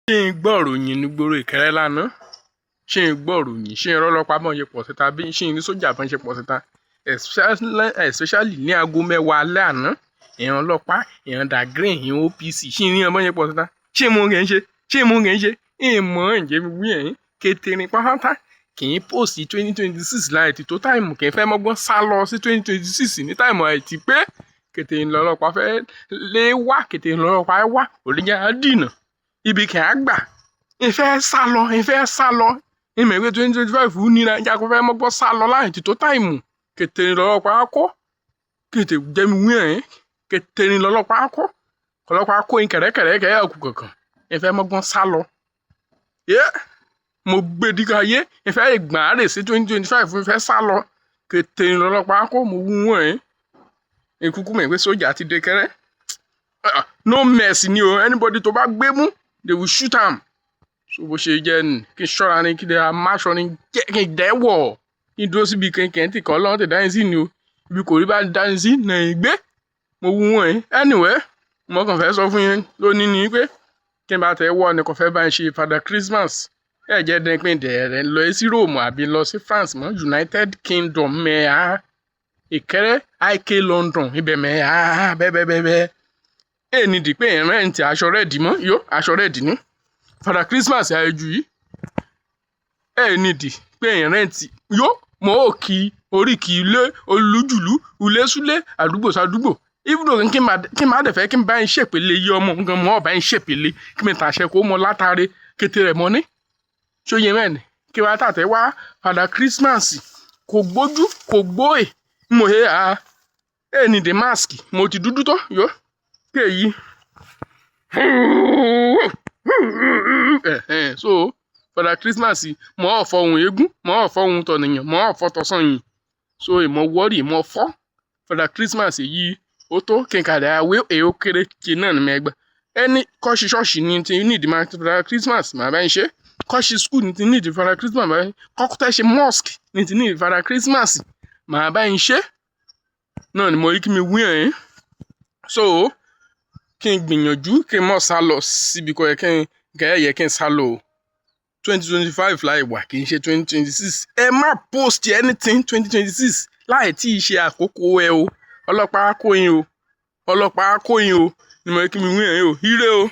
Ṣé ń gbọ́ ìròyìn nígboro Ìkẹrẹ lánàá? Ṣé ń gbọ́ ìròyìn? Ṣé ń rọ́lọ́pàá bọ́n ṣe pọ̀ síta bí ṣé ń rí sójà bọ́n ṣe pọ̀ síta? Especially ní aago 10 alẹ́ àná, èèyàn ọlọ́pàá, èèyàn da green, èèyàn OPC, ṣé ń rí wọn bọ́n ṣe pọ̀ síta? Ṣé mo ń ṣe? Ṣé mo ń ṣe? Ìmọ̀ ǹjẹ́ mi wí ẹ̀yìn kété ní pátá kì í post 2026 láì tí tó time, kì í fẹ́ mọ́gbọ́n sá lọ sí 2026 ní time àìtí pé kété ńlọlọ́pàá fẹ́ lé wá, kété ńlọlọ́pàá wá òlíjà dìnà ibi kì á gbà ìfẹ́ sá lọ, ìfẹ́ sá lọ. Ìmọ̀ ìwé 2025 nira ìjà kò fẹ́ mọ́gbọ́n sá lọ láì tí tó time, kété ńlọlọ́pàá kó kété jẹ́mi wí ẹ̀yìn kété ńlọlọ́pàá kó ọlọ́pàá kó yín kẹ̀rẹ́kẹ̀rẹ́ kẹ́ ẹ̀kú kankan ìfẹ́ mọ́gbọ́n sá lọ. Mo gbé díkà yé ìfẹ́ ìgbọ̀n àárẹ̀ sí 2025, ìfẹ́ sá lọ, kété ńlọlọ́pàá kó mo wú wọ̀n ẹ́. Ìkúkú mọ̀ pé sójà ti dé kẹ́rẹ́, no mercy ni o. Anybody tó bá gbé mú, they will shoot am. So bó ṣe jẹ́ ní kí n ṣọ́ra ní kí n máṣọ ní jẹ́ kí n dẹ́wọ̀ kí n dúró síbi kẹ̀kẹ́ tí kọ́ lọ́wọ́ tẹ̀ dáhìn sí ni o, ibi kò rí bá dáhìn sí nà ń gbé mo wú wọ̀n ẹ́. Anyway, mo kàn fẹ́ sọ fún yín lónìí ni pé kí n bá tẹ̀ wọ́ ni kò fẹ́ bá ń ṣe Father Christmas ẹ jẹ́ dẹ́pin dẹ̀rẹ̀ lọ sí Rome àbí lọ sí France mọ́, United Kingdom mẹ́à Ìkẹrẹ IK London ibẹ̀ mẹ́à bẹ́ẹ̀bẹ́ẹ́bẹ́ẹ́. Ẹ ní di pé ẹ̀ rent aṣọ red mọ́ yó, aṣọ red ní Father Christmas àìjù yìí. Ẹ ní di pé ẹ̀ rent yó mọ́ ò kí oríkì ilé olújùlú ulésúlé àdúgbò sádúgbò, even though kí n má dẹ̀ fẹ́ kí n bá ń ṣèpele yí ọmọ nǹkan mọ́ ọ̀bá ń ṣèpele kí mi tàṣẹ kó mọ látàrí kété rẹ̀ mọ́ ní ṣóyè mẹ́rin kí wàá tàtẹ́ wá Father Christmas kò gbójú kò gbóè mo he a ẹ ní the mask mo ti dúdú tó yó kéyí. So Father Christmas mọ́ ọ̀fọ̀ ohun eégún, mọ́ ọ̀fọ̀ ohun tọ̀nìyàn, mọ́ ọ̀fọ̀ tọ̀sán yìí, so ìmọ̀ wọ́ọ̀rì ìmọ̀ fọ́ Father Christmas yìí ó tó kí n kàdé àwé èyí kéré kí náà ní mẹ́gbẹ́ ẹni kọ́ṣí ṣọ́ọ̀ṣì ní ti ní ìdí máa Father Christmas màá bá ń ṣe, kọ́ṣí school ní ti ní ìdí Father Christmas màá bá ń kọ́kútẹ́ ṣe, mosque ní ti ní ìdí Father Christmas màá bá ń ṣe náà ni mo rí kí mi wí ẹ̀yìn. So kí n gbìyànjú kí n mọ̀ sá lọ síbi kò yẹ kí n kẹ́ yẹ kí n sá lọ o. 2025 láì wà, kì í ṣe 2026. Ẹ má post anything 2026 láì tí ì ṣe àkókò ẹ o. Ọlọ́pàá kó yín o, ọlọ́pàá kó yín o ni mo rí kí mi wí ẹ̀yìn o. Ire o.